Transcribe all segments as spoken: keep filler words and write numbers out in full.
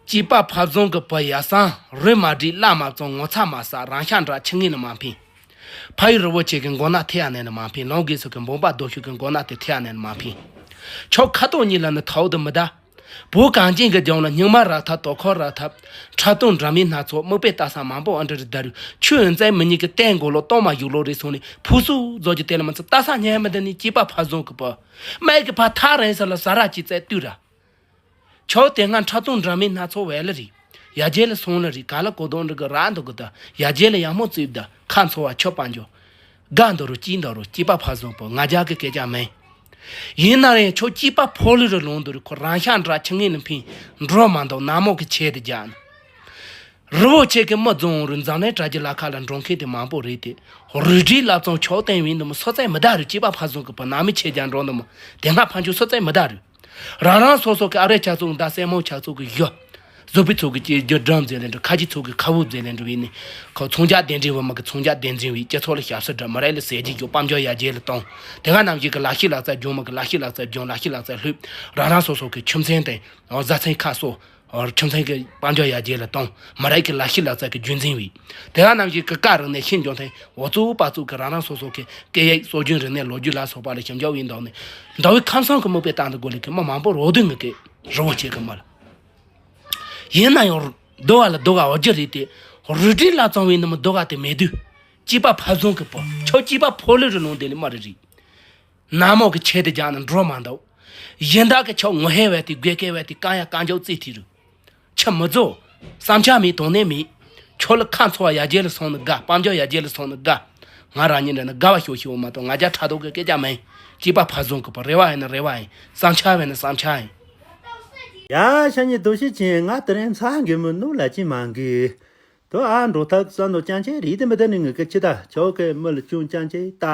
སྐྱེས་པ་ཕ་བཟང་གི་བུ་ཡ་སང་རུས་མ་བསྒྲིགས་བླ་མ་བཙོང་ངོ་ཚ་མ་ཟ། རང་ཤ་འདྲ་ཆུ་ངན་ནི་མ་འཕེན། ཕ་ཡུལ་རི་བོ་ཆེ་གི་མགོ་ནག་ཐེ་ཡ་ནས་ནི་མ་འཕེན། ལོང་གེ་སོ་གི་འབོམ་པ་རྡོ་ཤུགས་ཀྱི་མགོ་ནག་དེ་ཐེ་ཡ་ནས་ནི་མ་འཕེན། ཁྱོད་ཁ་ཏོག་གཉིས་ལ་ནི་ཐའོ་དུ་མི་ད། བོད་གངས་ཅན་གྱི་ལྗོངས་ལ་སྙིགས་མ་རག་ཐབས། དོ་ཁོར་རག་ཐབས། འཁྲབ་སྟོན་འདྲ་མིན་སྣ་ཚོགས། མིག་དཔེ་ལྟ་ས་མང་པོ་ཨ་འདྲ་རི་ད་རུ། ཆུ་ཡོན་ཙན་མི་ཉིད་ཀྱི་སྟེང་མགོ་ལོག་གཏོང་མ་བཞུགས་ལོ་རེ་སོང་ནས་ཕུ་སུ་རྫོགས་ཀྱི་དེ་ལ་མི་ཚེ་ལྟ་ས་ཉན་མི་འདི་ནི་སྐྱེས་པ་ཕ་བཟང་གི་བུ། སྨད་ཀྱི་ཕ་ཐག་རིང་ས་ལ་ཟ་ར་ཅི་བཙལ་ལྟོས་ར། ཁྱོད་དེ་སྔ་འཁྲབ་སྟོན་འདྲ་མིན་སྣ་ཚོགས་བས་ལ་རེད། ཡ་རྗེས་ལ་སོང་ལ་རེད། ག་ལ་གོ་དོན་འདྲི་གི་ར་འདུག་གི་ད། ཡ་རྗེས་ལ་ཡ་མོ་བཙུགས་ད། ཁ་འཚོ་བ་ཆོད་པ་འཇོག་དགའ་འདོ་རུ་སྐྱིད་འདོ་རུ་སྐྱེས་པ་ཕ་བཟང་པོ་ང་རྒྱལ་གི་སྐད་ཆ་མིན། ཡིན་ན་རེད་ཁྱོད་སྐྱེས་པ་ཕོ་ལུས་རུ་ལོང་འདུག་རུ་ཁོ་རང་ཤ་འདྲ་ཆུ་ངན་ནི་འཕེན་འགྲོ་མ་འདུག་ནག་མོ་གི་ཆེད་དུ་རྒྱག་ནི། རི་བོ་ཆེ་གི་མི་རྫོང་རུ་འཛམ་གླིང་དྲ་རྒྱ་ལ་ཁ་ལ་འགྲོ་མཁན་དེ་མང་པོ་རེད་དེ། རུས་སྒྲིག་བླ་བཙོང་ཆོག་བསྟན་བིན་འདི་མོ་སོ་ཚད་མི་ད་རུ་སྐྱེས་པ་ཕ་བཟང་གི་བུ་ནག་མི་ཆེད་རྒྱག་འགྲོ་འདི་མོ་དེ་སྔ་ཕན་ཆོད་སོ་ཚད་མི་ད་རུ། རང་རང་སོ་སོ་གི་ཨ་རེ་ཆ་ཚུགས་མདའ་སེན་མོ་ཆ་ཚུགས་གི་གཞུ། གཟུགས་པོའི་ཚུགས་ཀྱི་སྐྱེ་རྒྱུ་སྒྲ་མཛེས་ལེན་འགྲོ། ཁ་ཆེ་ཚུགས་ཀྱི་ཁ་བུབ་མཛེས་ལེན་འགྲོ་བས་ནི། ཁོ་ཚོང་རྒྱག་བདེན་འཛིན་བུ་མ་གི་ཚོང་རྒྱག་བདེན་འཛིན་བས་སྤྱི་ཚོགས་ལ་ཞབས་སུ་འགྲོ་མི་རེད་ལ་ཟས་ཀྱི་རྒྱུ་དཔལ་འབྱོར་ཡར་རྒྱས་ལ་གཏོང་། དེ་སྔ་ནམ་ཞིག་གི་ལག་ཤེས་ལག་རྩལ་སྦྱོང་མི་གི་ལག་ཤེས་ལག་རྩལ་སྦྱོང་ལག་ཤེས་ལག་རྩལ་ལྷོད། རང་རང་སོ་སོ་གི་ཁྱིམ་མཚེས་དེ་བཟའ་ཚང་ཁ་གསོ། ཁྱིམ་མཚེས་ཀྱི་དཔལ་འབྱོར་ཡར་རྒྱས་ལ་གཏོང་། མི་རིགས་ཀྱི་ལག་ཤེས་ལག་རྩལ་གྱི་རྒྱུན་འཛིན་བྱས། དེ་སྔ་ནམ་ཞིག་གི་བཀའ་རང་ནས་ཤེས་འབྱུང་ཐེངས་འོ་གཙོ་བོ་པ་གཙོ་གི་རང་རང་སོ་སོ་གི་སྐད་ཡིག་སྲོལ་རྒྱུན་རིག་གནས་ལོ་རྒྱུས་ལ་སོགས་པ་ལ་ཞིབ་འཇུག་བྱས་འདུག་ནས། མདོ་དབུས་ཁམས་གསུམ་གྱི་མིག་དཔེ་བལྟས་འདུག་གོ་ལེ་གི་མི་མང་པོ་རོགས་དུས་ངུ་གི་རི་བོ་ཆེ་གི་མི་ལ། ཡིན་ན་ཡང་སྡུག་བ་ལ་སྡུག་བ་འོ་རྒྱུ་རེད་དེ། རུས་སྒྲིག་བླ་བཙོང་བྱས་འདི་མོ་སྡུག་བ་དེ་མེད་དུས། སྐྱེས་པ་ཕ་བཟང་གི་བུ་ཁྱོད་སྐྱེས་པ་ཕོ་ལུས་རུ་ལོང་དེ་ལས་མ་རེད་རེད། ནག་མོ་གི་ཆེད་དུ་རྒྱག་ན་འགྲོ་མ་འདུག་གཞན་དག་གི་ཆོག་ངོ་ཧེ་བས་ཏེ་དགོས་སྐལ་བས་ཏེ་རྐང་ཡ་རྐང་མགྱོགས་རྩིས་ཐིག་རུ། ཆུ་མི་རྫོགས། བསམ་འཆར་མེད་དོན་གནད་མེད། ཁྱོད་ལ་ཁ་འཚོ་བ་ཡར་རྒྱས་ལ་སོང་ནི་དགའ། དཔལ་འབྱོར་ཡར་རྒྱས་ལ་སོང་ནི་དགའ། ང་རང་ཉིད་འདྲ་ནི་དགའ་བ་ཤོག་ཤོག་མ་གཏོགས་ང་རྒྱལ་ཕྲག་དོག་གི་སྐད་ཆ་མིན། སྐྱེས་པ་ཕ་བཟང་གི་བུ་རེ་བ་ཡིན་ན་རེ་བ་ཡིན། བསམ་འཆར་བས་ན་བསམ་འཆར་ཡིན། ཡ་ཤ་ཉེ་རྡོ་ཤི་ཆེན། ང་དེ་རིང་ཚ་གི་མི་ནུ་ལ་ཅི་མང་གི། དོ་ཨ་འགྲོ་ཐག་ས་ནོ་ཅང་ཅེ་རིག་དེ་མི་དེ་ནི་ངི་གི་ཆི་ད་ཆོ་གི་མི་ལ་ཅུང་ཅང་ཅེ་ད།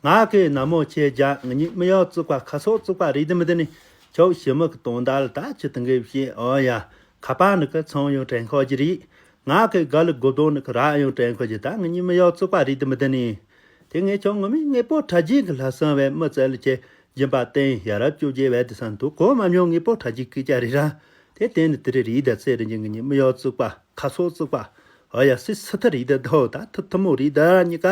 ང་གི་ན་མོ་ཆེ་རྒྱ་ང་གཉིས་མི་ཡག་བཙུགས་པ་ཁ་སོག་བཙུགས་པ་རིག་དེ་མི་དེ་ནི་ཆོ་ཞི་མི་གི་དོན་དག་ལ་ད་ཆི་དང་གི་བཤད་ཨོ་ཡ། ཁ་པ་ནི་གི་ཚང་ཡོང་དྲན་ཁོ་ཅི་རིག་ང་གི་ག་ལ་གོ་དོ་ནི་གི་ར་ཡོང་དྲན་ཁོ་ཅི་ད་ང་གཉིས་མི་ཡག་བཙུགས་པ་རིག་དེ་མི་དེ་ནི། དེ་ངས་ཆོ་ངོ་མི་དངོས་པོ་ཁྲ་རྒྱུན་གི་ལྷ་སང་བས་མི་བཙལ་ལ་ཆེ་སྦྱིན་པ་བསྟན་ཡ་རབས་བཅོ་བརྒྱད་བས་དེ་སང་དུ་གོ་མ་མྱོང་དངོས་པོ་ཁྲ་རྒྱུན་སྐད་ཆ་རིག་ར། དེ་བསྟན་ནི་དེ་རེ་རིག་ད་ཚེ་རིག་ང་གཉིས་མི་ཡག་བཙུགས་པ། ཁ་སོག་བཙུགས་པ། ཨ་ཡ་སི་སི་ཐ་རིག་ད་དོ་ད་ཐུ་ཐུ་མོ་རིག་ད་གཉིས་ཀ